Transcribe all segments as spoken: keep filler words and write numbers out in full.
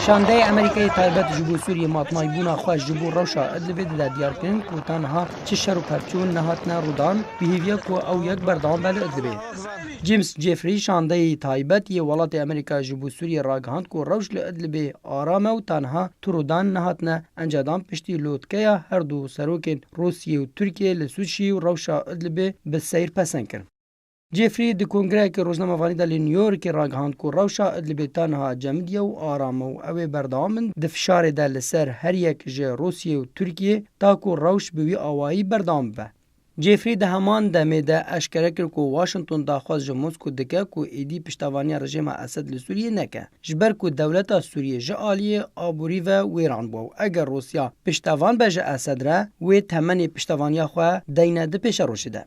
Şandeyê Amerîkayê taybet ji bo Sûriyê matmayîbûna xwe ji bo rewşa Idlibê dide diyarkirin ku ta niha çi şer û pevçûn nehatine rûdan, bi hêviya ku ew yek berdewam be li Idlibê. James Jeffrey, şandeyê taybet yê welatê Amerîka ji bo Sûriyê ragihand ku rewş li Idlibê aram e û ta niha tu rûdan nehatine encedan piştî lotkeya her du serokên Rûsiyê û Tirkiyê li Sûçî û rewşa Idlibê bi seyr pesend kirin. Jeffrey di kongreyeke rojnamevanî de li New Yorkê ragihand ku rewşa Idlibê ta niha cemidî ye û aram e û ew ê berdewam bin di fişarê de li ser her yek ji Rûsiyê û Tirkiyê ta ku rewş bi wî awayî berdewam bibe. Jeffrey di heman demê de eşkere kir ku Washington daxwaz ji Moskow dike ku êdî piştevaniya rejêma Esed li Sûriyê neke, ji ber ku dewleta Sûriyê ji aliyê aborî ve wêran bû û eger Rûsya piştevan be ji Esed re, wê temenê piştevaniya xwe deyne di pêşerojê de.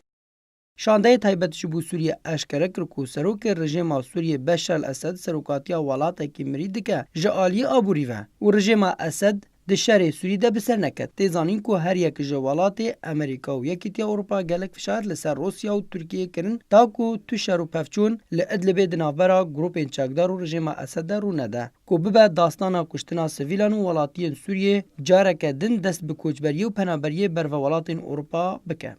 Şandeyê taybet ji bo Sûriyê eşkere kir ku serokê rejêma Sûriyê Beşar el-Esed serokatiya welatekî mirî dike ji aliyê aborî ve û rejêma Esed di şerê Sûrî de bi ser neket. Tê zanîn ku her yek ji welatê Amerîka û Yekîtiya Ewropa gelek fişar li ser Rûsya û Tirkiyê kirin ta ku tu şer û pevçûn li Idlibê di navbera grûpên çekdar û rejêma Esed de rû nede, ku bibe dastana kuştina sivîlan û welatiyên Sûriyê careke din dest bi koçberiyê û penaberiyê berve welatên Ewropa bike.